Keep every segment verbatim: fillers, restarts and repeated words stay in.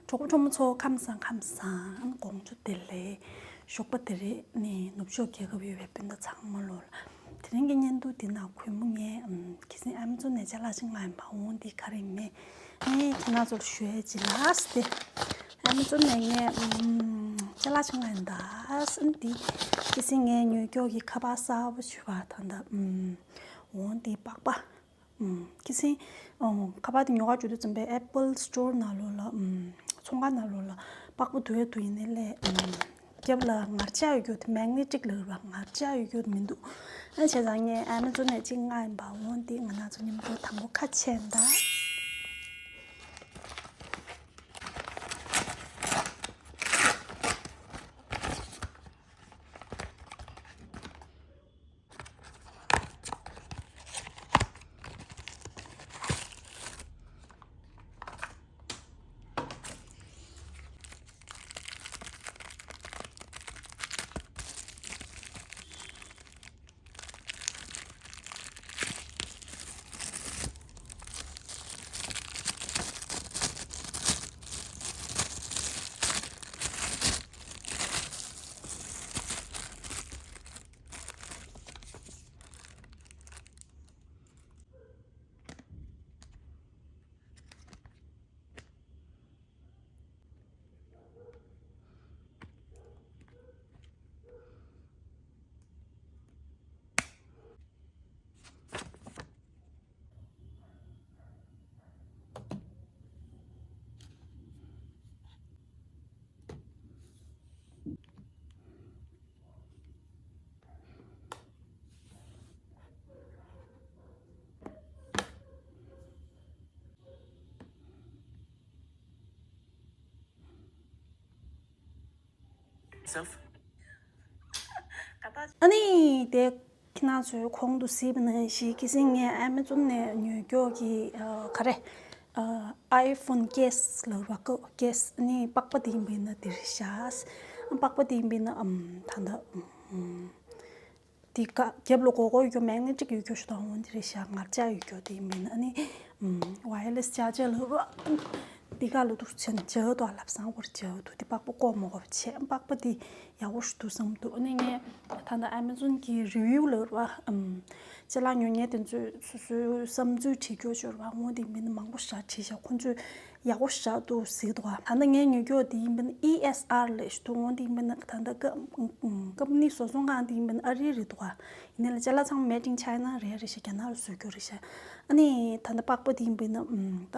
གྲོགས་པོ་གྲོགས་མོ་ཚོ་ཁམས་བཟང་ཁམས་བཟང་དགོང་དྲོ་བདེ་ལེགས། ཞོགས་པ་བདེ་ལེགས་ནི་ནུབ་ཕྱོགས་རྒྱལ་ཁབ་ཡོད་པའི་སྤུན་ཟླ་ཚང་མ་ལོ་ལ། དེ་རིང་གི་བརྙན་ཐུང་འདི་ནང་གུས་མོ་ངས་ཨམ་ཁ་སང་ཨ་མེ་ཛོན་ནས་ཅ་ལག་ཅིག་མངགས་ཡིན་པ། འོ་འདི་ག་རེ་ཡིན་མིན་ངས་ཁྱེད་རང་ཚོར་ཞུ་ཡས་ཅིག་ལགས་ཏེ། ཨ་མེ་ཛོན་ནས་ངས་ཨམ་ཅ་ལག་ཅིག་མངགས་ཡིན་ད་ཨ་འདི་ཁ་སང་ངས་ཉོས་རྒྱུ་གི་ཁ་པར་གསར་པ་ཞུ་བ་ད་ད་ཨམ་འོ་འདི་པགས་པ། ཨུམ། ཁ་སང་། ཨོ། ཁ་པར་དེ་ཉོ་ག་འགྲོ་དུས་ཙམ་པས་Apple Store ནང་ལོགས་ལ། ཨུམ། ཚོང་ཁང་ནང་ལོགས་ལ་པགས་པ་བསྡུ་ཡ་འདུག་ཡིན་ནའི་ལས། ཨུམ། རྒྱབ་ལ་ངར་ལྕགས་ཡོད་རྒྱུ་དེ་Magnetic ལབ་པ་ངར་ལྕགས་ཡོད་རྒྱུ་དེ་མི་འདུག་ཨ་བྱས་ཙང་ངས་ཨ་མེ་ཛོན་ནས་གཅིག་མངགས་ཡིན་པ། འོ་འདི་ང་རང་ཚོ་མཉམ་དུ་དང་པོ་ཁ་ཕྱེ་ད། ཨ་ནི་དེ་ཁྱེད་རང་ཚོས་གོང་དུ་གཟིགས་པ་ནང་བཞིན་ཁ་སང་ངས་ཨ་མེ་ཛོན་ནས་ཉོས་རྒྱུ་གི་ཨ་ག་རེ་ཨ་iPhone case ལབ་ར་ཀོ་case ཨ་ནི་པགས་པ་དེ་ཡིན་པས་ན་དེ་རེད་ཤག་པགས་པ་དེ་ཡིན་པས་ན་ཨམ་ད་ལྟ་ཨམ། འདི་ག་རྒྱབ་ལ་སྒོར་སྒོར་ཡོད་རྒྱུ་Magnetic ཡོད་རྒྱུ་ཞིག་དང་འོ་འདི་རེད་ཤག་ངར་ལྕགས་ཡོད་རྒྱུ་དེ་ཡིན་པས་ན་ཨ་ནི་ཨམ་wireless charger ལབ་ར། འདི་ག་ལ་འདུག་ཆེན་བྱ་འདུག་ལབ་སང་བར་བྱ་འདུག་དེ་པགས་པ་ཀོ་མོ་གོ་བྱས་པགས་པ་དེ་ཡག་པོ་ཞིག་འདུག་བསམ་འདུག་ཨ་ནི་ངས་ད་ལྟ་ཨ་མེ་ཛོན་གྱི་review ལབ་ར་ཨམ་ཅ་ལག་ཉོ་མཁན་དེ་ཚོས་སོ་སོའི་བསམ་ཚུལ་བྲིས་རྒྱུ་ཞོར་བ་འོ་དེ་ཡིན་པས་ན་མང་པོ་ཞིག་བྲིས་ཤག་ཁོང་ཚོས། ཡག་པོ་ཞིག་འདུག་ཟེར་འདུག་ད་ལྟ་ངས་ཉོ་རྒྱུ་དེ་ཡིན་པ་ན་ཨི་ཨེས་ཨར་ལབ་ཞིག་འདུག་འོ་དེ་ཡིན་པ་ན་ད་ལྟ་ཀ་ཀམ་པ་ནི་བཟོ་ཚོང་ཁང་དེ་ཡིན་པ་ན་ཨ་རི་རེད་འདུག་ཡིན་ནའི་ལ་ཅ་ལག་ཚང་མ་Made in China རེད་རེད་ཤག་རྒྱ་ནག་ལ་བཟོ་རྒྱུ་རེད་ཤག་ཨ་ནི་ད་ལྟ་པགས་པ་དེ་ཡིན་པ་ན་ད་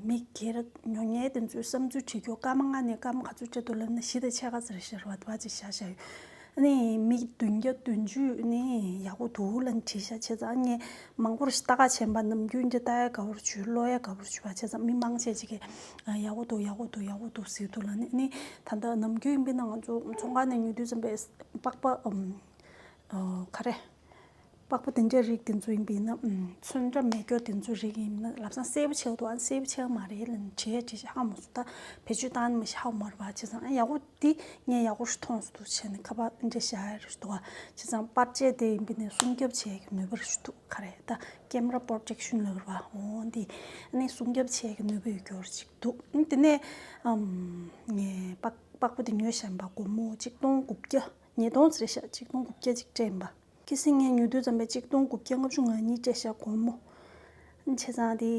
མི་སྒེར་ཉོ་མཁན་དེ་ཚོའི་བསམ་ཚུལ་བྲིས་རྒྱུ་སྐར་མ་ལྔ་ནས་སྐར་མ་ག་ཚོད་སྤྲད་འདུག་ལབ་ན་བཞི་དང་ཕྱེད་ཀ་ཙམ་རེད་ཤག་རེད་བ། དེ་བ་ཅིག་བཞག་བཞག་ཡོད། ནི་མི་བདུན་བརྒྱ་བདུན་ཅུ་ནི་ཡག་པོ་འདུག་ལབ་བྲིས་ཤག་བྱས་ཙང་ངས་མང་པོར་ལྟ་ག་བྱས་པ་ནམ་རྒྱུན་གྱི་ལྟ་ཡ་དགའ་པོར་བྱུང་ཀློག་ཡ་དགའ་པོར་བྱུང་བ་བྱས་ཙང་མི་མང་ཆེ་ཅིག་གིས་ཡག་པོ་འདུག་ཡག་པོ་འདུག་ཡག་པོ་འདུག་ཟེར་འདུག་ལབ་ནི་ནི་ད་ལྟ་ནམ་རྒྱུན་ཡིན་པས་ན་ང་ཚོ་ཚོང་ཁང་ནས་ཉོ་དུས་ཙམ་པས་པགས་པ་ཨམ་ཨ་ག་རེ། པགས་པ་དེ་འདྲའི་རིགས་དེ་ཚོ་ཡིན་པས་ན་ཨམ་ཚོན་ཁྲ་མེད་རྒྱུ་དེ་ཚོ་རིགས་ཡིན་ན་ལབ་སང་སེར་པོ་ཆགས་འདུག་ཨ་ནི་སེར་པོ་ཆགས་མ་རེད་ལབ་ནི་བྲིས་ཡ་བྲིས་ཤག་ཧ་མ་སོང་ད་བེད་སྤྱོད་བཏང་ནི་མ་ཤེས་ཧ་མ་རེད་བ་བྱས་ཙང་ཨ་ཡག་པོ། འདི་ངས་ཡག་པོ་ཞིག་མཐོང་སོང་འདུག་བྱས་ནས་ཁ་པར་འདི་འདྲ་བཞག་ཡ་རེད་འདུག་བ། བྱས་ཙང་པར་ཆས་དེ་ཡིན་པས་ནས་སྲུང་སྐྱོབ་བྱེད་ཀྱི་ནུས་པ་རེད་འདུག་ག་རེ་ད་camera protection ལབ་ར་བ། འོ་འདི་ནི་སྲུང་སྐྱོབ་བྱེད་ཀྱི་ནུས་པ་ཡོད་རྒྱུ་ཅིག་འདུག་དེ་ནས་ཨམ་ངས་པགས་པགས་པ་དེ་ཉོས་བཞག་པ་སྒོར་མོ་གཅིག་སྟོང་དགུ་བརྒྱ་ཉིས་སྟོང་ཟེར་ཤག་གཅིག་སྟོང་དགུ་བརྒྱ་ཅིག་སྤྲད་ཡིན་པ། ཁ་སང་ངས་ཉོ་དུས་ཙམ་པས་གཅིག་སྟོང་དགུ་བརྒྱ་ལྔ་བཅུ་ང་གཉིས་སྤྲད་ཤག་སྒོར་མོ། བྱས་ཙང་དེ་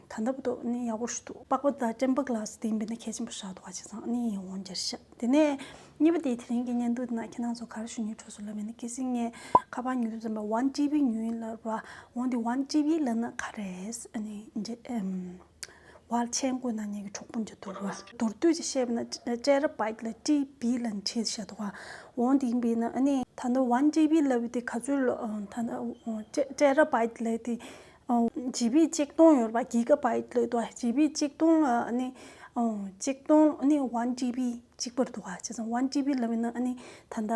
ད་ལྟ་བར་དུ་ནི་ཡག་པོ་ཞིག་འདུག་པགས་པ་དང་tempered glass དེ་ཡིན་པས་ན་གལ་ཆེན་པོ་ཞིག་འདུག་བ། བྱས་ཙང་ནི་འོང་རྒྱུ་རེད་ཤག་དེ་ནས་གཉིས་པ་དེ་དེ་རིང་གི་བརྙན་ཐུང་དེ་ན་ཁྱེད་རང་ཚོ་ག་རེ་ཞུ་སྙིང་བྲོ་སོང་ལབ་པས་ན་ཁ་སང་ངས་ཁ་པར་ཉོ་དུས་ཙམ་པས་one T B ཉོས་ཡིན་ལབ་ར། འོང་དེ་one T B ལབ་ན་ག་རེ་ཟེར་ཨ་ནི་འདྲ་ཨམ། ཝར་ཆེན་པོ་ན་ཉེ་གི་གྲོགས་པོ་འདྲ་འདུག་བ། མདོར་བསྡུས་ཀྱིས་བཤད་པ་ན་ཊེ་ར་བྷའིཊ་ལ་ཊི་བི་ལ་བྲིས་བཞག་འདུག་བ། འོང་དེ་ཡིན་པས་ན་ཨ་ནི་ད་ལྟ་ཝན་ཊི་བི་ལབ་པ་དེ་ག་ཚོད་ལ་ད་ལྟ་ཊེ་ར་བྷའིཊ་ལབ་དེ་ཇི་བི་གཅིག་སྟོང་ཡོད་རེད་པ། གི་ག་བྷའིཊ་ལབ་འདུག་བ། ཇི་བི་གཅིག་སྟོང་ལ་ཨ་ནི་གཅིག་སྟོང་ཨ་ནི་ཝན་ཊི་བི་གཅིག་པར་འདུག་བ། བྱས་ཙང་ཝན་ཊི་བི་ལབ་པས་ན་ཨ་ནི་ད་ལྟ་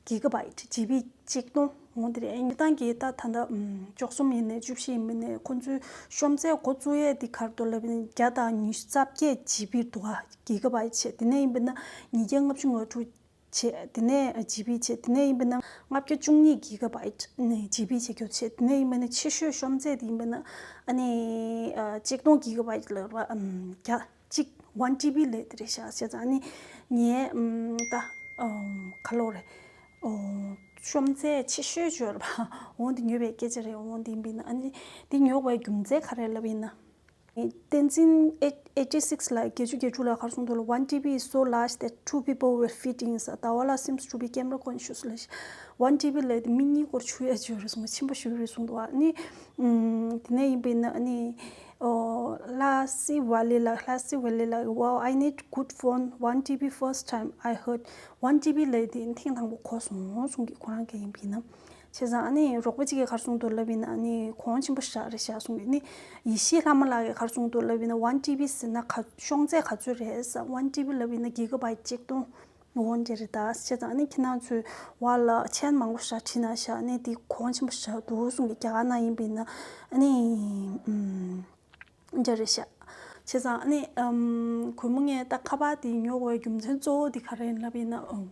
གི་ག་བྷའིཊ་ཇི་བི་གཅིག་སྟོང་འོང་དེ་རེད། ཨ་ནི་ཏང་གི་ད་ད་ལྟ་བཅུ་གསུམ་ཡིན་ནའི་བཅུ་བཞི་ཡིན་ནའི་ཁོ་ཚོའི་ཤོམ་ཚད་འགོ་བཙུགས་ཡས་དེ་ག་རེ་འདུག་ལབ་པས་ན་བརྒྱ་དང་ཉི་ཤུ་རྩ་བརྒྱད་ཇི་བི་འདུག་བ། གི་ག་བྷའིཊ་བྱས་དེ་ནས་ཡིན་པས་ན་ཉིས་བརྒྱ་ལྔ་བཅུ་ང་དྲུག་བྱས། དེ་ནས་ཇི་བི་བྱས། དེ་ནས་ཡིན་པ་ན་ལྔ་བརྒྱ་བཅུ་གཉིས་གི་ག་བའིཊ་ནས་ཇི་བི་བྱེད་རྒྱུ་བྱས། དེ་ནས་ཡིན་པ་ན་ཆེ་ཤོས་ཤོམ་ཚད་དེ་ཡིན་པ་ན་ཨ་ནི་ཨ་གཅིག་སྟོང་གི་ག་བའིཊ་ལབ་ར། ཨམ་བརྒྱ་གཅིག་ཝན་ཊི་བི་ལབ་དེ་རེད་ཤག་བྱས་ཙང་ཨ་ནི་ངས་ཨམ་ད་ཨམ་ག་ལབ་རེད། ཨོ་ཤོམ་ཚད་ཆེ་ཤོས་ཅིག་ཡོད་རེད་པ། འོ་འདི་ཉོས་པའི་སྐད་ཆ་རེད། འོ་འདི་ཡིན་པ་ན་ཨ་ནི་འདི་ཉོ་བའི་རྒྱུ་མཚན་ག་རེ་ལབ་ཡིན་ན། བསྟན་འཛིན་eighty six ལ་བརྒྱད་ཅུ་གྱ་དྲུག་ལ་ག་རེ་གསུངས་འདུག་ལབ། One T B is so large that two people will fit in. ཟེར། Dawala seems to be camera conscious ལབ་ཤག One T B ལབ་དེ་མི་གཉིས་སྐོར་ཆུད་ཡ་ཅིག་ཡོད་རེད་གསུངས། ཆེན་པོ་ཞེ་པོ་རེད་གསུངས་འདུག་ཨ་ནི་ཨམ་དེ་ནས་ཡིན་པ་ཡིན་ན་ཨ་ནི་ཨོ་La Si Valley ལ། La Si Valley ལ། Wow, I need good phone, one T B, first time I heard one T B ལབ་དེ་ཐེངས་དང་པོ་གོ་སོང་གསུངས་གི་ཁོ་རང་གི་ཡིན་པ་ཡིན་ན། བྱས་ཙང་ཨ་ནི་རོགས་པ་གཅིག་གིས་ག་རེ་གསུངས་འདུག་ལབ་ཡིན་ན། ཨ་ནི་གོང་ཆེན་པོ་ཞེ་དྲག་རེད་ཤག་གསུངས་ཡིན། ཨ་ནི་ཡེ་ཤེས་ལྷ་མོ་ལགས་ཀྱིས་ག་རེ་གསུངས་འདུག་ལབ་ཡིན་ན། One T B ཟེར་ན་ག་ཤོང་ཚད་ག་ཚོད་རེད་ཟེར། One T B ལབ་ཡིན་ན་གི་ག་བའིཊ་གཅིག་སྟོང་འོན་ཏེ་རེད་ད། བྱས་ཙང་ཨ་ནི་ཁྱེད་རང་ཚོས་ཝ་ལ་མཆན་མང་པོ་ཞེ་དྲག་བྲིས་གནང་ཤག་ཨ་ནི་དེ་གོང་ཆེན་པོ་ཞེ་དྲག་འདུག་གསུངས་གི། རྒྱ་གར་ནང་ཡིན་པ་ཡིན་ན་ཨ་ནི་ཨམ་འདྲ་རེད་ཤག་བྱས་ཙང་ཨ་ནི་ཨམ་གུས་མོ་ངས་ད་ཁ་པར་དེ་ཉོ་དགོས་རྒྱུ་མཚན་གཙོ་བོ་དེ་ག་རེ་ཡིན་ལབ་ཡིན་ན། ཨམ་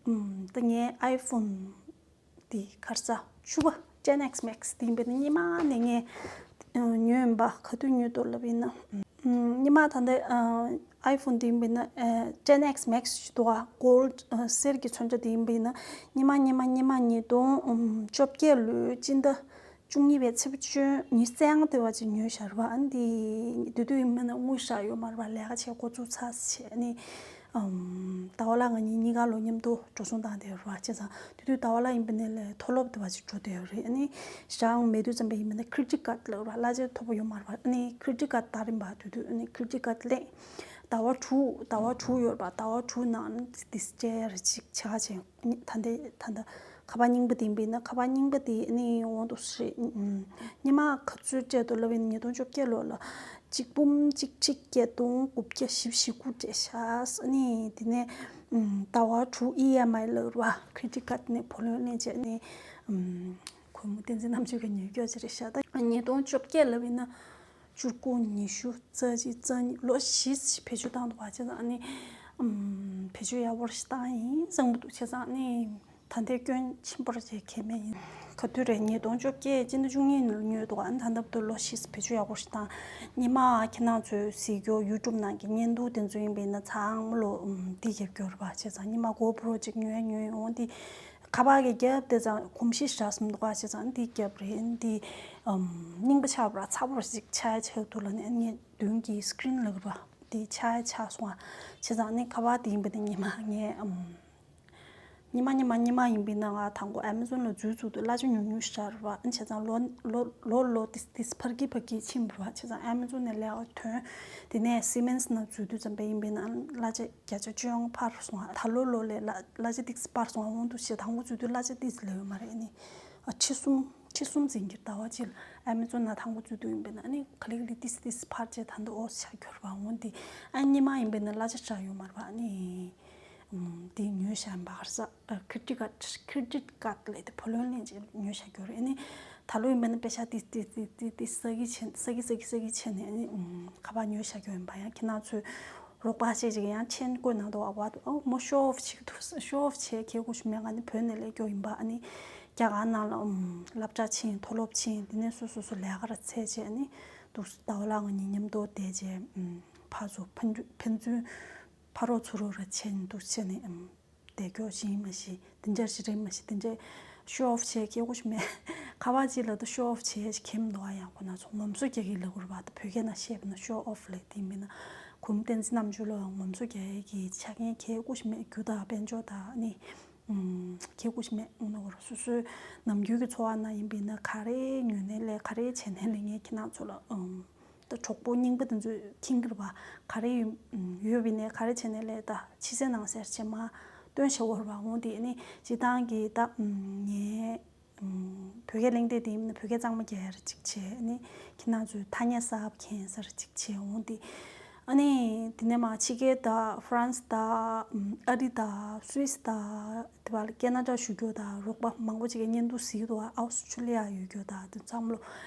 ཨམ་ད་ངའི་ཨའི་ཕོན་དེ་ག་རེ་ཟ་བཅུ་པ་ten X Max དེ་ཡིན་པ་ཡིན་ན་སྔོན་མ་ནས་ངས་ཨ་ཉོས་ཡིན་པ། ག་དུས་ཉོས་འདུག་ལབ་ཡིན་ན། ཨམ་སྔོན་མ་ད་ལྟ་ཨ་ཨའི་ཕོན་དེ་ཡིན་པ་ཡིན་ན་ཨ་ten X Max ཞིག་འདུག་ག་གོལ་ཌི་ཨ་གསེར་གྱི་མཚོན་ཆ་དེ་ཡིན་པ་ཡིན་ན་སྔོན་མ་སྔོན་མ་སྔོན་མ་ཉིས་སྟོང་ཨམ་བཅོ་བརྒྱད་ལོའི་སྤྱི་ཟླ་བཅུ་གཉིས་པའི་ཚེས་པ་བཅུ་ཉི་ཤུ་རྩ་ལྔ་དེ་བ་ཅིག་ཉོས་ཤག་རེད་པ། ཨ་ནི་དེ་དུས་ཡིན་པ་ན་དངུལ་ཞེ་དྲག་ཡོད་མ་རེད་པ། ལས་ཀ་བྱེད་འགོ་བཙུགས་ཚར་བྱས། ཨ་ནི་ཨམ་ཟླ་བ་ལགས་ང་གཉིས་གཉིས་ཀ་ལོ་མཉམ་དུ་འགྲོ་སོང་བཏང་བསྡད་ཡོད་རེད་པ། བྱས་ཙང་དེ་དུས་ཟླ་བ་ལགས་ཡིན་པ་ན་ལས་མཐོ་སློབ་དེ་བ་ཅིག་འགྲོ་བསྡད་ཡོད་རེད། ཨ་ནི་ཞེ་དྲག་མེད་དུས་ཙམ་པ་ཡིན་པ་ན་ཁི་རེ་ཌིཊ་ཀཌ་ལབ་རེད་པ། གླ་ཆ་མཐོ་པོ་ཡོད་མ་རེད་པ། ཨ་ནི་ཁི་རེ་ཌིཊ་ཀཌ་དེ་རིང་པ་དུས་དུས་ཨ་ནི་ཁི་རེ་ཌིཊ་ཀཌ་ལེན། ཟླ་བ་དྲུག་ཟླ་བ་དྲུག་ཡོད་རེད་པ། ཟླ་བ་དྲུག་ནང་ཏིས་སྤྲད་ཡ་རེ་ཅིག་བྱ་བྱས། ད་ལྟ་ད་ལྟ་ཁ་པར་རྙིང་པ་དེ་ཡིན་པ་ཡིན་ན། ཁ་པར་རྙིང་པ་དེ་ནི་འོང་དུ་རེད། ཨམ་སྔོན་མ་ག་ཚོད་སྤྲད་འདུག་ལབ་ཡིན་ན་ཉིས་སྟོང་བཅོ་བརྒྱད་ལོ་ལ་གཅིག་འབུམ་གཅིག་ཁྲི་བརྒྱད་སྟོང་དགུ་བརྒྱ་བཞི་བཅུ་ཞེ་དགུ་སྤྲད་ཤག་ཨ་ནི་དེ་ནས་ཨམ་ཟླ་བ་དྲུག་ཨི་ཨེམ་ཨའི་ལབ་རེད་པ། ཁི་རེ་ཌིཊ་ཀཌ་ནས་བུ་ལོན་ལེན་བྱས་ནས། ཨམ་གུས་མོ་བསྟན་འཛིན་རྣམ་དཔྱོད་ཀྱི་ཉོས་རྒྱུ་ཅིག་རེད་ཤག་ད་ཉིས་སྟོང་བཅོ་བརྒྱད་ལབ་ཡིན་ན། བཅུ་དགུ། ཉི་ཤུ། རྩ་གཅིག་རྩ་གཉིས། ལོ་བཞི་བེད་སྤྱོད་བཏང་འདུག་པ། བྱས་ཙང་ཨ་ནི་ཨམ་བེད་སྤྱོད་ཡག་པོ་ཞིག་བཏང་ཡིན་བསམ་གྱི་འདུག་བྱས་ཙང་ཨ་ནི་ད་ལྟའི་སྐྱོན་ཆེན་པོ་རེད་ཅེས་ཁྱད་མེད་ཡིན། ག་དུས་རེད། ཉིས་སྟོང་བཅོ་བརྒྱད་སྤྱི་ཟླ་བཅུ་གཉིས་ནང་ཉོས་འདུག་ཨ་ནི་ད་ལྟ་བར་དུ་ལོ་བཞི་བེད་སྤྱོད་ཡག་པོ་ཞིག་བཏང་། སྔོན་མ་ཁྱེད་རང་ཚོས་གཟིགས་རྒྱུ་ཡུ་ཊུབ་ནང་གི་བརྙན་ཐུང་དེ་ཚོ་ཡིན་པ་ཡིན་ན་ཚང་མ་ལོ་ཨམ་འདི་རྒྱབ་སྐྱོར་རེད་པ། བྱས་ཙང་སྔོན་མ་གོ་པྲོ་ཅིག་ཉོས་ཉོས་འོང་དེ། ཁ་པར་གྱི་རྒྱབ་དེ་ཙང་གོམས་གཤིས་ཞེ་དྲག་ཟིན་འདུག་ག་བྱས་ཙང་འདི་རྒྱབ་རེད། འདི་ཨམ་རྙིང་པ་ཆགས་པ་ཚ་པོ་ཞིག་ཆགས་ཡ་ཆགས་འདུག་ལབ་ནས་ངས་མདུན་གྱི་སི་ཀི་རིན་ལབ་ར་འདི་ཆགས་ཡ་ཆགས་སོང་ང་། བྱས་ཙང་ནི་ཁ་པར་དེ་ཡིན་པ་དེ་ཉི་མ་ངས་ཨམ་ཉི་མ་ཉི་མ་ཉི་མ་ཡིན་པའི་ནང་ང་དང་པོ་ཨེ་མ་ཛོན་ལ་འཛུལ་ཚུགས་དུས་གླ་ཆ་ཉུང་ཉུང་ཞིག་རག་ར། བྱས་ཙང་ལོ་ལོ་ལོ་ལོ་ཏིས་ཏིས་ཕར་གི་ཕར་གི་ཕྱིན་པ་ར། བྱས་ཙང་ཨེ་མ་ཛོན་ནས་ལས་ཀ་ཐོན། དེ་ནས་སི་མེན་སི་ནང་འཛུལ་དུས་ཙམ་པ་ཡིན་པའི་ནང་གླ་ཆ་བརྒྱ་ཆ་བཅོ་ལྔ་འཕར་སོང་ང་། ད་ལོ་ལོ་ལས་གླ་གླ་ཆ་ཏིག་ཙམ་འཕར་སོང་ང་། འོང་དུས་ཞེ་དང་པོ་འཛུལ་དུས་གླ་ཆ་ཏིག་ཙམ་ལས་ཡོད་མ་རེད། ཨ་ནི་ཨ་ཁྲི་གསུམ་ཁྲི་གསུམ་འཛིན་གྱི་ཟླ་བ་གཅིག་ལ་ཨེ་མ་ཛོན་ནང་དང་པོ་འཛུལ་དུས་ཡིན་པའི་ནང་ཨ་ནི་ག་ལེ་ག་ལེ་ཏིག་ཙམ་ཏིག་ཙམ་འཕར་བྱས་ད་འདི་འོ་ཆགས་གྱུར་པ། འོང་དེ་ཨ་ཉི་མ་ཡིན་པའི་ནང་གླ་ཆ་ཞེ་དྲག་ཡོད་མ་རེད་པ། ཨ་ནི་ཨམ་དེ་ཉོས་ཤག་ཡིན་པ། ག་རེ་ཟ་ཁི་རེ་ཌིཊ་ཀཌ་ཁི་རེ་ཌིཊ་ཀཌ་ལབ་དེ་བུ་ལོན་ལེན་བྱས་ཉོས་ཤག་གྱུར་རེད། ཨ་ནི་ད་ལོ་ཡིན་པ་ན་པེ་ཤག་ཏིས་ཏིས་ཏིས་ཏིས་ཏིས་ས་གི་ཆེན་ས་གི་ས་གི་ས་གི་ཆེན་ནས་ཨ་ནི་ཨམ་ཁ་པར་ཉོས་ཤག་གྱུར་ཡིན་པ། ཡང་ཁྱེད་རང་ཚོས་རོགས་པ་བྱས་ཅིག་ཡང་མཆན་བཀོད་གནང་འདུག་ཨ་བ་འདུག་ཨོ་མོ་ཤོ་ཨོཕ་བྱེད་ཀྱི་འདུག་ཤོ་ཨོཕ་བྱས་ཁྱད་དགོས་ཤིག་མེད། ང་ནི་བོད་ནས་སླེབས་རྒྱུ་ཡིན་པ། ཨ་ནི་རྒྱ་གར་ནང་ལ་ཨམ་སློབ་གྲྭ་ཕྱིན། མཐོ་སློབ་ཕྱིན། དེ་ནས་སོ་སོ་སོ་ལས་ཀ་ར་འཚོལ་བྱས་ཨ་ནི་འདུག་ཟླ་བ་ལགས་ང་གཉིས་མཉམ་དུ་བསྡད་བྱས་ཨམ་ཕར་ཚུར་ཕན་ཚུན་ཕ་རོགས་ཚུར་རོགས་ར་བྱས་ནས་འདུག་བྱས་ནས་ཨམ་བསྡད་རྒྱུ་ཞིག་ཡིན་མ་གཞི། དེ་འདྲ་ཞིག་རེད་མ་གཞི། དེ་འདྲ་ཤོ་ཨོཕ་བྱས་ཁྱད་དགོས་ཤིག་མེད། ཁ་པར་ཅིག་ལ་ད་ཤོ་ཨོཕ་བྱས་ཤིག་ཁྱེད་མི་འདུག་ཨ་ཡང་ཁོ་ན་ཚོ་ངོམ་སོ་རྒྱག་གི་ལབ་དགོས་རེད་པ། ད་བོད་སྐད་ནང་བཤད་པ་ན་ཤོ་ཨོཕ་ལབ་དེ་མིན་ན་གུས་མོ་བསྟན་འཛིན་རྣམ་དཔྱོད་ལ་ངོམ་སོ་རྒྱག་ཡས་ཀྱི་ཆ་རྐྱེན་ཁྱད་དགོས་ཤིག་མེད། རྒྱུ་དང་དཔལ་འབྱོར་དང་ནི་ཨམ་ཁྱད་དགོས་ཤིག་མེད། འོ་ན་འོ་ར་སོ་སོའི་ནམ་རྒྱུན་གྱི་འཚོ་བ་ནང་ཡིན་པས་ན་ག་རེ་ཉོས་ནའི་ལས་ག་རེ་བྱས་ནའི་ལས་ངས་ཁྱེད་རང་ཚོ་ལ་ཨམ། ད་གྲོགས་པོ་རྙིང་པ་དེ་ཚོས་མཁྱེན་གྱི་རེད་པ། ག་རེ་ཡོད་ཡོད་པ་ཡིན་ནའི་ག་རེ་བྱས་ནའི་ལས་ད་ཕྱི་གསལ་ནང་གསལ་བྱས་མར་སྟོན་བྱེད་དགོས་རེད་པ། འོང་དེ་ནི་སྤྱིར་བཏང་གི་ད་ངའི་བོད་སྐད་གླེང་སྟེགས་དེ་ཡིན་ན་བོད་སྐད་གཙང་མ་རྒྱག་ཡ་རེ་ཅིག་བྱས་ནི་ཁྱེད་རང་ཚོའི་ཐ་སྙད་གསར་པ་མཁྱེན་ས་རེ་ཅིག་བྱས། འོང་དེ་ཨ་ནི་དེ་ནས་མར་ཕྱི་རྒྱལ་དང་ཧྥ་རན་སི་དང་ཨ་རི་དང་སུད་སི་དང་དེ་བ་ལ་ཀེ་ན་ཌ་བཞུགས་རྒྱུ་དང་རོགས་པ་མང་པོ་ཅིག་གིས་བརྙན་ཐུང་གཟིགས་འདུག་ཨ་ཨོ་སི་ཁྲུ་ལི་ཡ་ཡོད་རྒྱུ་དང་དེ་ཚང་མ་ལོ།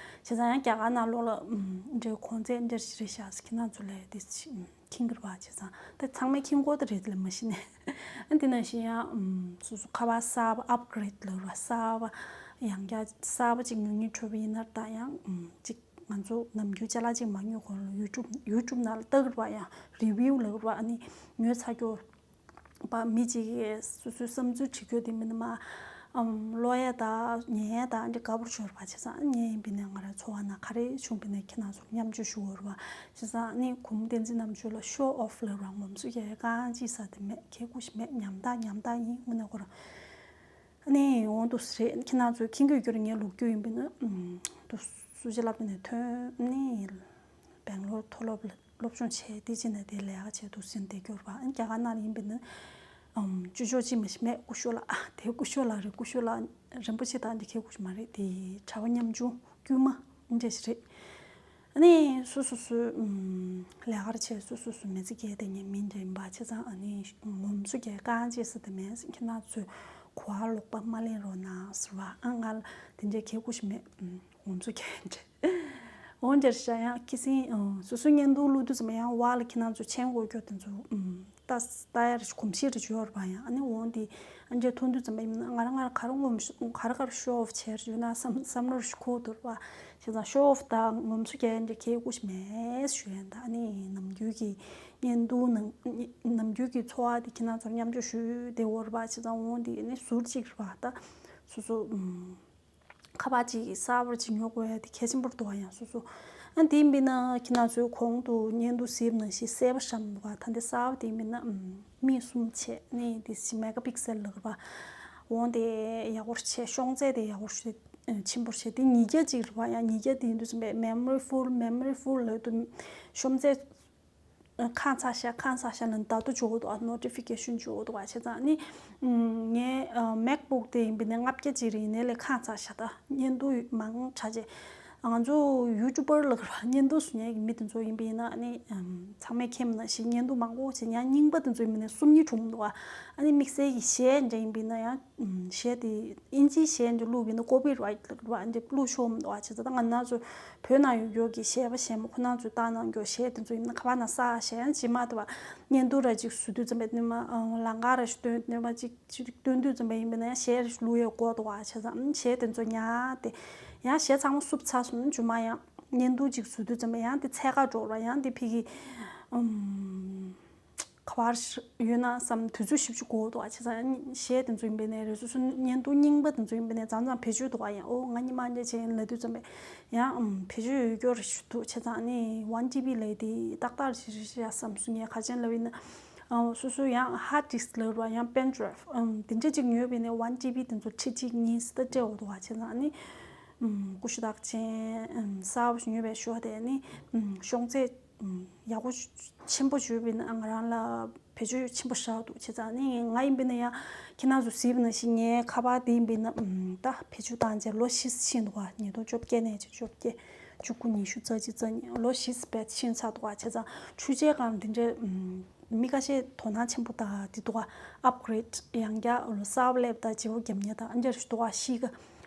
བྱས་ཙང་ཡང་རྒྱ་གར་ནང་ལོགས་ལ་ཨམ་འདྲའི་གོང་ཚད་འདྲ་ཞིག་རེད་ཤག་ཁྱེད་རང་ཚོ་ལ་དེ་ཅི་ཨམ་མཁྱེན་གྱི་རེད་པ། བྱས་ཙང་ད་ཚང་མས་མཁྱེན་གྱི་ཡོད་རེད་ལ་མ་གཞི་ནས། ཨ་དེ་ནང་བཞིན་ཡང་ཨམ་སོ་སོ་ཁ་པར་གསར་པ་ཨབ་གྷི་རེད་ལབ་ར། གསར་པ་ཡང་བསྐྱར་གསར་པ་ཅིག་ཉོ་སྙིང་བྲོ་བ་ཡིན་ན་ད་ཡང་ཨམ་ཅིག་ང་ཚོ་ནམ་རྒྱུན་ཅ་ལག་ཅིག་མ་ཉོ་གོང་ལ་ཡུ་ཊུབ་ཡུ་ཊུབ་ནང་ལ་ལྟ་གི་རེད་པ། ཡང་རི་བིའུ་ལབ་ར། ཨ་ནི་ཉོས་ཚར་རྒྱུ་པ་མི་གཅིག་གིས་སོ་སོའི་བསམ་ཚུལ་བྲིས་རྒྱུ་དེ་མིན་ན་མ། ཨམ་ཀློག་ཡ་དང་ཉན་ཡ་དང་འདི་དགའ་པོ་ཤོར་བ། བྱས་ཙང་ངས་ཡིན་པས་ན་ང་རའི་འཚོ་བ་ནང་ག་རེ་བྱུང་བས་ན་ཁྱེད་རང་ཚོར་མཉམ་སྤྱོད་ཞུ་བར་བ། བྱས་ཙང་ནི་གུས་མོ་བསྟན་འཛིན་རྣམ་དཔྱོད་ལ་ཤོ་ཨོཕ་ལབ་ར་ངོམ་སོ་རྒྱག་ཡ་གང་ཅི་ས་དེ་མེད། གད་ཁུག་ཞིག་མེད། ཉམ་ཐག་ཉམ་ཐག་ཡིན་དངོས་གནས་ཁོ་རང་། ནི་འོང་དུ་རེད། ཁྱེད་རང་ཚོས་མཁྱེན་གྱི་ཡོད་རྒྱུ་རེད། ངས་ལོག་རྒྱུ་ཡིན་པས་ན་ཨམ་དུ་སུ་ཇི་ལབ་ནས་ཐོན་ནི་སྦེང་ལོར་མཐོ་སློབ་ལ། སློབ་སྦྱོང་བྱས་དེ་ཕྱིན་ནས་དེ་ལས་ཀ་བྱས་འདུག་ཟིན་བསྡད་རྒྱུ་རེད་པ། ཨ་རྒྱ་གར་ནང་ལ་ཡིན་པས་ན་ཨམ་ཅོ་ཅོ་ཅི་མ་ཞིག་མེད། སྐུ་ཞབས་ལགས། ཨ་དེ་སྐུ་ཞབས་ལགས་རེད། སྐུ་ཞབས་ལགས་རིན་པོ་ཆེ་དང་འདི་ཁྱེད་སྐུ་ཞབས་མ་རེད། དེ་གྲྭ་པ་ཉམ་ཆུང་དཀྱུས་མ་འདྲ་ཞིག་རེད། ཨ་ནི་སོ་སོ་སོའི་ཨམ་ལས་ཀ་རེ་བྱས་སོ་སོ་སོ་མི་ཚེ་སྐྱེལ་བསྡད་མཁན་མི་འདྲ་ཡིན་པ། བྱས་ཙང་ཨ་ནི་ངོམ་སོ་རྒྱག་གང་ཅི་ས་དེ་མེད། ཁྱེད་རང་ཚོས་གོ་བ་ལོག་པ་མ་ལེན་རོགས་གནང་ཟེར་བ། ཨ་ང་ལ་དེ་འདྲའི་ཁྱེད་སྐུ་ཞབས་མེད། ཨམ། ངོམ་སོ་རྒྱག་འདྲ། འོན་ཀྱང་ཤ་ཡང་ཁྱི་སེང་། ཨང་། སོ་སོའི་བརྙན་ཐུང་བླུག་དུས་ཙམ་པ་ཡང་བར་ལ་ཁྱེད་རང་ཚོ་མཆན་འགོད་རྒྱུ་དེ་ཚོ་ཨམ། ལྟ་ལྟ་ཡ་རེ་གོམས་གཤིས་རེ་ཡོད་རེད་པ། ཡང་ཨ་ནི་འོང་དེ་ཨ་འདྲས་མཐོང་དུས་ཙམ་པ་ཡིན་ན་ང་རང་ང་རང་ག་རེ་ངོམ་ག་རེ་ག་རེ་ཤོ་ཨོཕ་བྱས་རེད་ཡོད་ན་བསམ་བསམ་བློ་རེ་འཁོར་འདུག་རེད་པ། བྱས་ཙང་ཤོ་ཨོཕ་དང་ངོམ་སོ་རྒྱག་ཡ་འདྲ་གལ་སྐུ་ཞབས་མེད་ཞུ་ཡ། ད་ཨ་ནི་ནམ་རྒྱུན་གྱི་བརྙན་ཐུང་ནང་ནམ་རྒྱུན་གྱི་འཚོ་བ་དེ་ཁྱེད་རང་ཚོར་མཉམ་སྤྱོད་ཞུས་བསྡད་ཡོད་རེད་པ། བྱས་ཙང་འོང་དེ་ཨ་ནི་ཟུར་གཅིག་རེད་པ། ད་སོ་སོ་ཨམ། ཁ་པར་ཅིག་གསར་པ་ཅིག་ཉོ་དགོས་ཡ་དེ་གལ་ཆེན་པོ་རེད་འདུག་བ། ཡང་སོ་སོ། ཨ་དེ་ཡིན་པས་ན་ཁྱེད་རང་ཚོའི་གོང་དུ་བརྙན་ཐུང་གཟིགས་ནང་བཞིན་གསལ་པོ་བཤམས་འདུག་བ། ད་འདི་གསར་པ་དེ་ཡིན་པས་ན་ཨམ། མི་གསུམ་བྱས་ནས་དེ་བཞིན་མེ་ག་པིག་སེལ་ལབ་རེད་པ། འོང་དེ་ཡག་པོ་བྱས། ཤོང་ཚད་དེ་ཡག་པོ་ཆེན་པོ་བྱས། དེ་ཉིས་བརྒྱ་ཅིག་རེད་པ། ཡང་ཉིས་བརྒྱ་དེ་ཡིན་དུས་ཙམ་པས་མེ་མོ་རི་ཕུལ་མེ་མོ་རི་ཕུལ་ལབ་དུས་ཤོང་ཚད། ཁ་ཚ་ཤ་ཁ་ཚ་ཤ་ལ་བརྡ་ཐོ་འབྱོར་འདུག་ཨ། ནོ་ཊི་ཕི་ཀེ་ཤན་འབྱོར་འདུག་ཨ། བྱས་ཙང་ནི་ངའི་མེག་བུག་དེ་ཡིན་པས་ནས་ལྔ་བརྒྱ་ཅིག་རེད། ཡིན་ནའི་ལས་ཁ་ཚ་ཤ། ད་བརྙན་ཐུང་མང་དྲགས་བྱས། ང་ཚོ་ཡུ་ཊུབ་པར་ལ་བརྙན་ཐུང་བཟོ་མཁན་གྱི་མི་དེ་ཚོ་ཡིན་པས་ན་ནི་ཚང་མས་མཁྱེན་པ་ནང་བཞིན་བརྙན་ཐུང་མང་པོ་བྱས། ཡང་རྙིང་པ་དེ་ཚོ་ཡིན་པས་ནས་སུམ་གཉིས་གྲུབ་འདུག་ཨ། ཨ་ནི་དམིགས་བསལ་གྱི་གཞས་འདྲ་ཡིན་པས་ན་ཡང་། ཨམ། གཞས་དེ་ཨིན་ཇིའི་གཞས་འདི་བླུགས་པ་ཡིན་ན་ཀོ་པི་རའེ་ཊི་ལབ་ར། འདི་བླུགས་ཆོག་མི་འདུག་བ། བྱས་ཙང་ད་ང་རང་ཚོ་བོད་ནང་ཡོད་རྒྱུ་གི་གཞས་པ་གཞས་མོ་ཁོ་རང་ཚོས་བཏང་གནང་རྒྱུ་གཞས་དེ་ཚོ་ཡིན་ན་ཁ་པར་ནང་བསགས་བཞག་ཡང་ཇི་མ་ལྟ་བ་བརྙན་ཐུང་ར་ཅིག་བཟོ་དུས་ཙམ་པ་ནི་མ་ལང་ཀ་ར་ཞིག་སྟོན་ནི་མ་ཅིག་ཅིག་སྟོན་དུས་ཙམ་པ་ཡིན་པ་ན་ཡང་གཞས་ར་ཞིག་བླུགས་ཡས་དགོས་འདུག་བ། བྱས་ཙང་ཨམ། གཞས་དེ་ཚོ་ཉར་ཏེ་ཡང་གཞས་ཚང་མ་བསུབ་ཚར་སོང་ན་རྗེས་མ་ཡང་བརྙན་ཐུང་ཅིག་བཟོ་དུས་ཙམ་པ་ཡང་དེ་ཚད་ཁ་འགྲོ་ར། ཡང་དེ་ཕ་གི་ཨམ། ག་པར་ཡོད་ན་བསམ། དུས་ཚོད་ཞིབ་ཞིབ་འགོར་འདུག་ཨ། བྱས་ཙང་གཞས་དེ་ཚོ་ཡིན་པས་ནས་རེ་སོ་སོ་བརྙན་ཐུང་རྙིང་པ་དེ་ཚོ་ཡིན་པས་ནས་མཚམས་མཚམས་བེད་སྤྱོད་འདུག་ཨ། ཡང་ཨོ་ང་གཉིས་མ་འདྲ་བྱས་ཡིན་ལབ་དུས་ཙམ་པས་ཡང་ཨམ། བེད་སྤྱོད་ཡོད་རྒྱུ་རེ་ཞིག་འདུག་བྱས་ཙང་ནི་ཝན་ཇི་བི་ལབ་དེ་ཏག་ཏག་རེ་ཞིག་རེད་ཤག་བསམ་སོང་། ངས་ག་རེ་བྱས་ལབ་ཡིན་ན་ཨ། སོ་སོ་ཡང་ཧར་ཌི་སི་ལབ་ར་ཡང་པེན་ཌ་རའེབ་ཨམ། དེ་འདྲ་ཅིག་ཉོས་པས་ནས་ཝན་ཇི་བི་དེ་ཚོ་ཁྲི་གཅིག་གཉིས་ཙམ་སྤྲད་འོ་འདུག་ཨ། བྱས་ཙང་ནི་ཨམ། ཀུ་ཤུ་རྟགས་ཅན་ཨམ། གསར་པ་ཞིག་ཉོས་པའི་ཞོར་དེ་ནི་ཨམ། ཤོང་ཚད། ཡག་པོ་ཆེན་པོ་བྱོས་པས་ན་ང་རང་ལ་བེད་སྤྱོད་ཆེན་པོ་བཞག་འདུག་བྱས་ཙང་ནི་ང་ཡིན་པས་ན་ཡང་ཁྱེད་རང་ཚོ་གཟིགས་པ་ནང་བཞིན་ངའི་ཁ་པར་དེ་ཡིན་པས་ན་ཨམ། ད་བེད་སྤྱོད་བཏང་རྗེས་ལོ་བཞི་ཕྱིན་འདུག་བ། ཉིས་སྟོང་བཅོ་བརྒྱད་ནས་བཅུ་བཅོ་བརྒྱད་བཅུ་དགུ་ཉི་ཤུ་རྩ་གཅིག་རྩ་གཉིས་ལོ་བཞི་བས་ཕྱིན་ཚར་འདུག་བ། བྱས་ཙང་འཕྲུལ་ཆས་སྒང་འདི་འདྲའི་ཨམ། མི་ཁ་ཤས་དོ་སྣང་ཆེན་པོ་ད་དེ་འདུག་བ། ཨབ་གྷི་རེ་ཌི་ཡང་བསྐྱར་ལོ་གསར་པ་སླེབས་ད་བརྗེ་པོ་རྒྱབ་ཉེ་ད་ཨ་འདྲ་ཞིག་འདུག་བ། གཤིས་ཀ་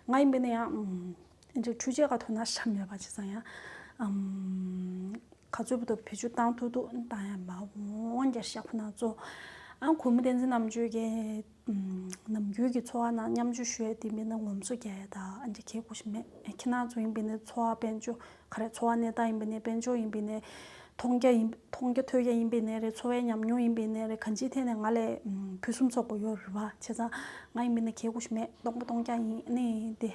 ང་ཡིན་པས་ན་ཡང་ཨམ། འདྲ་འཕྲུལ་ཆས་ཀ་དོ་སྣང་བྱས་མེད་པ། བྱས་ཙང་ཡང་ཨམ། ག་ཚོད་བར་དུ་བེད་སྤྱོད་བཏང་ཐུབ་ཐུབ་བཏང་ཡ་མ་འོང་རྒྱ་ཤ་ཁོ་ན་ཚོ། ཨ་གུས་མོ་བསྟན་འཛིན་རྣམ་དཔྱོད་ཀྱི་ནམ་རྒྱུན་གྱི་འཚོ་བ་ནང་མཉམ་སྤྱོད་ཞུ་ཡ་དེ་མིན་ན་ངོམ་སོ་རྒྱག་ཡ་ད་ཨ་འདྲ་གལ་དགོས་ཤིག་མེད། ཁྱེད་རང་ཚོ་ཡིན་པས་ན་འཚོ་བ་དཔལ་འབྱོར་ག་རེ་འཚོ་བ་གནས་སྟངས་ཡིན་པས་ན་དཔལ་འབྱོར་ཡིན་པས་ན་མཐོང་རྒྱ་ཡིན་མཐོང་རྒྱ་ཐོས་རྒྱ་ཡིན་པས་ན་རེད། འཚོ་བའི་ཉམས་མྱོང་ཡིན་པས་ན་རེད། གང་ཅིའི་ཐད་ནས་ང་ལས་ཕུན་སུམ་ཚོགས་པོ་ཡོད་རེད་བ། བྱས་ཙང་ང་ཡིན་པས་ན་གལ་དགོས་ཤིག་མེད། སྟོང་པ་སྟོང་རྐྱང་ཡིན་ནི་དེ།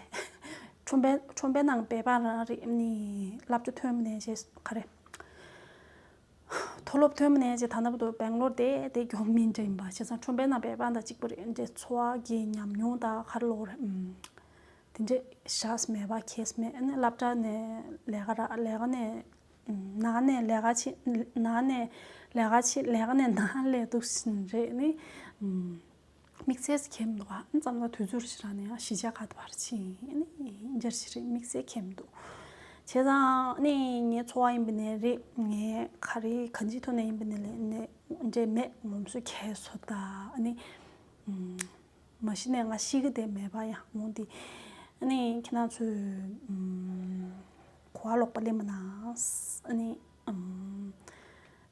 ཁྲོམ་པའི་ཁྲོམ་པའི་ནང་སྦས་པ་རང་རེད་ནི། སློབ་གྲྭ་ཐོན་མི་ནས་བྱས་ག་རེ། མཐོ་སློབ་ཐོན་མི་ནས་བྱས་ད་ལྟ་བར་དུ་སྦེང་ལོར་བསྡད་བསྡད་རྒྱུ་མི་འདྲ་ཡིན་པ། བྱས་ཙང་ཁྲོམ་པའི་ནང་སྦས་པ་དང་གཅིག་པ་རེད། འདྲ་འཚོ་བ་གི་ཉམས་མྱོང་དང་ག་རེ་ལོག་རེད། ཨུམ། དེ་འདྲ་བཞག་མེད་པ་ཁྱེར་མེད། ཨ་ནི་སློབ་གྲྭ་ནས་ལས་ཀ་རག་ལས་ཀ་ནས་ནང་ནས་ལས་ཀ་བྱེད། ནང་ནས་ལས་ཀ་བྱེད། ལས་ཀ་ནས་ནང་སླེབས་འདུག་བཞིན་རེད་ནི། ཨུམ། དམིགས་བསལ་ཞིག་ཁེམ་འདུག་ཨ། ཨ་ནི་མཚམས་མཚམས་དུས་ཚོད་ཞིག་རག་ནས་ཡང་གཞིས་ཆགས་ཁག་ཏུ་བར་ཕྱིན་ཨ་ནི་འདྲ་ཞིག་རེད། དམིགས་བསལ་ཁེམ་འདུག་བྱས་ཙང་ཨ་ནི་ངའི་འཚོ་བ་ཡིན་པ་ནས་རེད། ངས་ག་རེ་གང་ཅི་ཐོག་ནས་ཡིན་པ་ནས་ལས་ནས་འདྲ་མེད། ངོམ་སོ་ཁྱེར་སོ་ད་ཨ་ནི། ཨུམ། མ་གཞི་ནས་ང་ཤི་གི་བསྡད་མེད་པ་ཡང་འོང་དེ། ཨ་ནི་ཁྱེད་རང་ཚོས་ཨུམ། གོ་བ་ལོག་པ་ལེན་མ་གནང་། ཨ་ནི་ཨམ།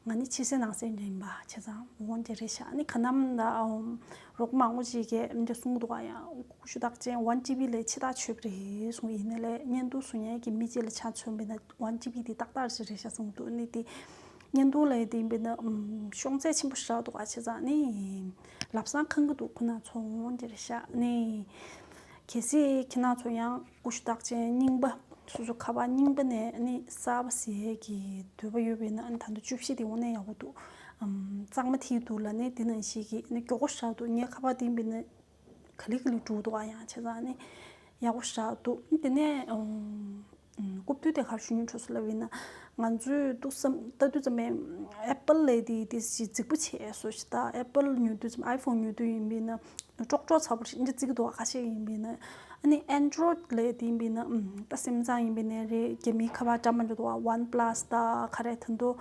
ང་ནི་ཕྱི་གསལ་ནང་གསལ་འདྲ་ཡིན་པ་བྱས་ཙང་འོ་འདི་རེད་ཤག་ཨ་ནི་ག་ནམ་ད་ཨམ། རོགས་མང་པོ་ཅིག་གིས་འདི་གསུང་གི་འདུག་ཨ་ཡང་ཀུ་ཤུ་རྟགས་ཅན་ཝན་ཇི་བི་ལས་ཆེ་ཐག་ཆོད་པ་རེད་གསུང་། ཡིན་ནའི་ལས་བརྙན་ཐུང་བཟོ་མཁན་གྱི་མི་གཅིག་ལ་ཆ་མཚོན་པ་ཡིན་ན་ཝན་ཇི་བི་འདི་ཏག་ཏག་ཞིག་རེད་ཤག་གསུང་འདུག་ཨ་ནི་འདི་བརྙན་ཐུང་ལས་དེ་ཡིན་པ་ཡིན་ན་ཨམ། ཤོང་ཚད་ཆེན་པོ་ཞིག་རག་འདུག་ཨ་བྱས་ཙང་ནི་ལབ་སང་ཁེངས་ཀྱི་འདུག་ཁོ་ན་ཚོ་འོ་འདི་རེད་ཤག་ཨ་ནི་གལ་སྲིད་ཁྱེད་རང་ཚོ་ཡང་ཀུ་ཤུ་རྟགས་ཅན་རྙིང་པ། སོ་སོ་ཁ་པར་རྙིང་པ་ནས་ཨ་ནི་གསར་པ་བཟོ་ཡས་ཀྱི་འདོད་པ་ཡོད་པ་ཡིན་ན་ཨ་ནི་ད་ལྟ་བཅུ་བཞི་དེ་དངོས་གནས་ཡག་པོ་འདུག་ཨམ། གཙང་མ་ཐིག་འདུག་ལབ་ནས་དེ་ནང་བཞིན་གྱི་ཨ་ནི་མགྱོགས་པོ་ཞིག་རག་འདུག་ངའི་ཁ་པར་དེ་ཡིན་པ་ཡིན་ན་ག་ལེ་ག་ལེ་འགྲོ་འདུག་ཨ་ཡང་བྱས་ཙང་ཨ་ནི་ཡག་པོ་ཞིག་རག་འདུག་དེ་ནས་ཨམ། རྐུབ་སྟོད་དེ་ག་རེ་ཞུ་སྙིང་བྲོ་སོང་ལབ་ཡིན་ན། ང་ཚོས་ཏོག་ཙམ་ལྟ་དུས་ཙམ་པས་ཨེ་པལ་ལས་དེ་དེ་ཞིག་རྫིག་པོ་བྱས་སོ་ཞིག་ད་ཨེ་པལ་ཉོ་དུས་ཙམ་ཨའི་ཕོན་ཉོ་དུས་ཡིན་པས་ན་ཀྲོག་ཀྲོག་ཚ་པོ་ཞིག་འདི་རྫིག་འདུག་ཁ་ཤས་ཡིན་པས་ན། ཨ་ནི་ཨན་ཌོ་རོ་ཌི་ལས་དེ་ཡིན་པས་ན་ད་སེམ་སང་ཡིན་པས་ན་རེད། རྒྱ་མིའི་ཁ་པར་འདྲ་མི་འདྲ་འདུག་ཝན་པ་ལ་སི་ད་ག་རེ་ད་དུང་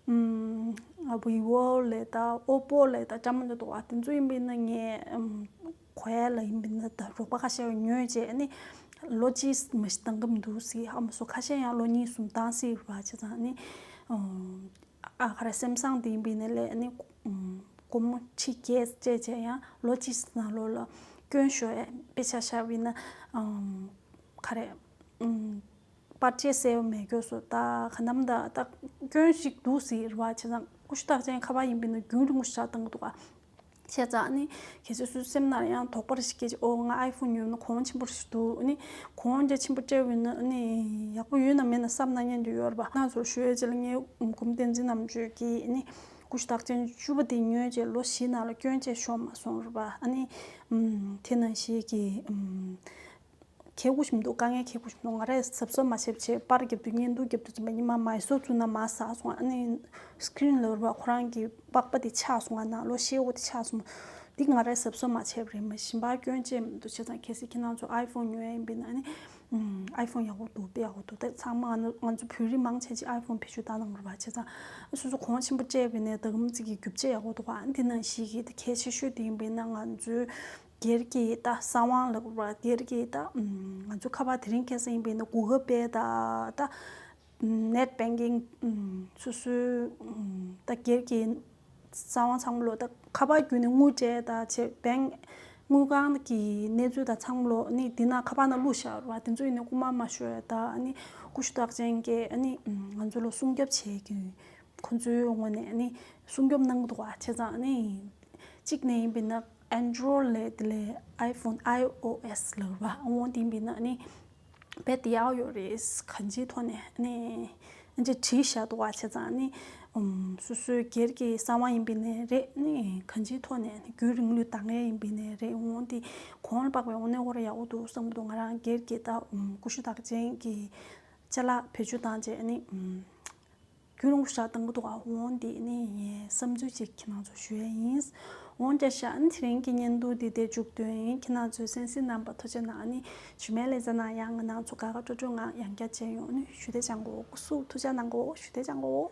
ཨམ། བི་བོ་ལས་ད་ཨོ་པོ་ལས་ད་འདྲ་མི་འདྲ་འདུག་དེ་ཚོ་ཡིན་པས་ན་ངས་ཨམ། གོ་ཡ་ལ་ཡིན་པས་ན་ད་རོགས་པ་ཁ་ཤས་ཉོས་རྗེས་ཨ་ནི་ལོ་གཅིག་མ་ཞིག་བཏང་གི་མི་འདུག་ཟེར། ཨ་མ་སོ་ཁ་ཤས་ཡང་ལོ་གཉིས་གསུམ་བཏང་སྲིད་པ་བྱས་ཙང་ཨ་ནི་ཨ་ག་རེ་སེམ་སང་དེ་ཡིན་པས་ན་ལས་ཨ་ནི་སྒོར་མོ་ཁྲི་བརྒྱད་བཅད་བྱས་ཡང་ལོ་གཅིག་ནང་ལོགས་ལ་སྐྱོན་ཤོར་ཡ་དཔེ་ཆ་བཞག་པ་ཡིན་ན་ག་རེ་པར་ཆས་གསལ་པོ་མེད་སྐྱོ་སོ་ད་ག་ནམ་ད་ད་སྐྱོན་ཞིག་འདུག་ཟེར་བ་བྱས་ཙང་ཀུ་ཤུ་རྟགས་ཅན་ཁ་པར་ཡིན་པས་ན་རྒྱུན་རིང་པོ་ཞིག་བཏང་གི་འདུག་ག་བྱས་ཙང་ནི་གལ་སྲིད་སུའི་སེམས་ནང་ཡང་དོགས་པ་རེ་ཞིག་སྐྱེས་ཀྱི་ཨོ་ང་ཨའི་ཕོན་ཉོས་ན་གོང་ཆེན་པོ་རེ་ཞིག་འདུག་ནི་གོང་འདྲ་ཆེན་པོ་སྤྲད་འོས་ན་ནི་ཡག་པོ་ཡོད་ན་མེད་ན་བསམ་ན་སྙན་རྒྱུ་ཡོད་རེད་པ། ང་ཚོར་ཞུ་ཡས་ཅིག་ལ་ངའི་གོང་བསྟན་འཛིན་རྣམ་དཔྱོད་ཀྱིས་ནི་ཀུ་ཤུ་རྟགས་ཅན་བཅུ་པ་དེ་ཉོས་རྗེས་ལོ་བཞི་ནང་ལ་སྐྱོན་ཅིག་ཤོར་མ་སོང་རེད་པ། ཨ་ནི་དེ་ནང་བཞིན་གྱི་ཁྱད་དགོས་ཞིག་མི་འདུག་དཀའ་ངལ་ཁྱད་དགོས་ཞིག་མི་འདུག་ང་རས་གཟབ་གཟབ་མ་བྱས་བྱས་པར་རྒྱབ་དུས་བརྙན་ཐུང་རྒྱབ་དུས་ཙམ་པ་ཉི་མ་མའི་སོ་བཙུགས་ན་མ་ཟག་སོང་། ཨ་ནི་སི་ཀི་རིན་ལ་རུ་བ་ཁོ་རང་གི་པགས་པ་དེ་ཆག་སོང་། ང་ནང་ལོ་ཤེལ་སྒོ་དེ་ཆག་སོང་། འདི་ང་རས་གཟབ་གཟབ་མ་བྱས་པ་རེད། མ་གཞན་པ་སྐྱོན་ཅན་མི་འདུག་བྱས་ཙང་གལ་སྲིད་ཁྱེད་རང་ཚོ་ཨའི་ཕོན་ཉོ་ཡ་ཡིན་པས་ན་ཨ་ནི་ཨའི་ཕོན་ཡག་པོ་འདུག་དཔེ་ཡག་པོ་འདུག་ད་ཚང་མ་ང་ཚོ་བོད་རིགས་མང་ཆེ་ཅིག་ཨའི་ཕོན་བེད་སྤྱོད་བཏང་གནང་རུ་བ་བྱས་ཙང་སོ་སོ་གོང་ཆེན་པོ་སྤྲད་པས་ན་ད་གམ་ཙིག་གི་རྒྱུ་ཆ་ཡག་པོ་འདུག་ཨ་འདི་ནང་བཞིན་གྱི་ད་གལ་ཆེ་ཤོས་དེ་ཡིན་པས་ན་ང་ཚོའི་སྒེར་གྱི་ད་གསང་བ་ལབ་པ་སྒེར་གྱི་ད་ང་ཚོ་ཁ་པར་དེ་རིང་ཁ་སང་ཡིན་པས་ན་གུ་གལ་པེ་ད་ད་ནེཊ་བེང་ཀིང་སོ་སོའི་ད་སྒེར་གྱི་གསང་བ་ཚང་མ་ལོ་ད་ཁ་པར་བརྒྱུད་ནས་དངུལ་སྤྲད་ད་བྱས་བེང་དངུལ་ཁང་གི་གནས་ཚུལ་ད་ཚང་མ་ལོ་ནི་འདི་ན་ཁ་པར་ནང་བླུགས་བཞག་ར་བ། དེ་ཚོ་ཡིན་ན་རྐུ་མ་མ་ཤོར་ཡ་ད་ནི་ཀུ་ཤུ་རྟགས་ཅན་གྱི་ནི་ང་ཚོ་ལ་སྲུང་སྐྱོབ་བྱེད་ཀྱི་ཁོ་ཚོའི་ངོས་ནས་ནི་སྲུང་སྐྱོབ་གནང་གི་འདུག་བ། བྱས་ཙང་ནི་གཅིག་ནས་ཡིན་པས་ན་ཨན་ཌོ་རོཌ་ལས་དེ་ལས་ཨའི་ཕོན་ཨའི་ཨོ་ཨེས་ལབ་པ་འོང་དེ་ཡིན་པས་ན་ནི་རྦད་དེ་ཡག་ཡོད་རེད། གང་ཅིའི་ཐོག་ནས་ནི་ཨ་ཅེ་བྲིས་བཞག་འདུག་བ། བྱས་ཙང་ནི་ཨུམ་སོ་སོའི་སྒེར་གྱི་གསང་བ་ཡིན་པས་ནས་རེད། ནི་གང་ཅིའི་ཐོག་ནས་ནི་རྒྱུན་རིང་ལུས་འདང་ཡས་ཡིན་པས་ནས་རེད། འོང་དེ་གོང་ལ་དཔག་པའི་འོང་ནས་འོ་ར་ཡག་པོ་འདུག་བསམ་གི་འདུག་ང་རང་སྒེར་གྱི་ད་ཨུམ་ཀུ་ཤུ་རྟགས་ཅན་གྱི་ཅ་ལག་བེད་སྤྱོད་བཏང་རྗེས་ནི་ཨུམ་རྒྱུན་རིང་པོ་ཞིག་བཏང་གི་འདུག་ཨ། འོང་འདི་ནི་ངའི་བསམ་ཚུལ་ཅིག་ཁྱེད་རང་ཚོ་ཞུ་ཡ་ཡིན། འོང་རྒྱ་ཤག་ཨ་ནི་དེ་རིང་གི་བརྙན་ཐུང་འདི་དེ་མཇུག་བསྡུས་ཡིན། ཁྱེད་རང་ཚོའི་གསན་གཟིགས་གནང་བ་ཐུགས་རྗེ་གནང་། ཨ་ནི་ཞུ་མེད་ལེ་ཛ་ན་ཡང་ང་རང་ཚོ་དགའ་དགའ་སྤྲོ་སྤྲོ་ངང་ཡང་བསྐྱར་མཇལ་ཡོང་། ཨ་ནི་ཞུ་དེ་ཅང་གོ་སྐུ་གཟུགས་ཐུགས་ཅག་གནང་གོ་ཞུ་དེ་ཅང་གོ།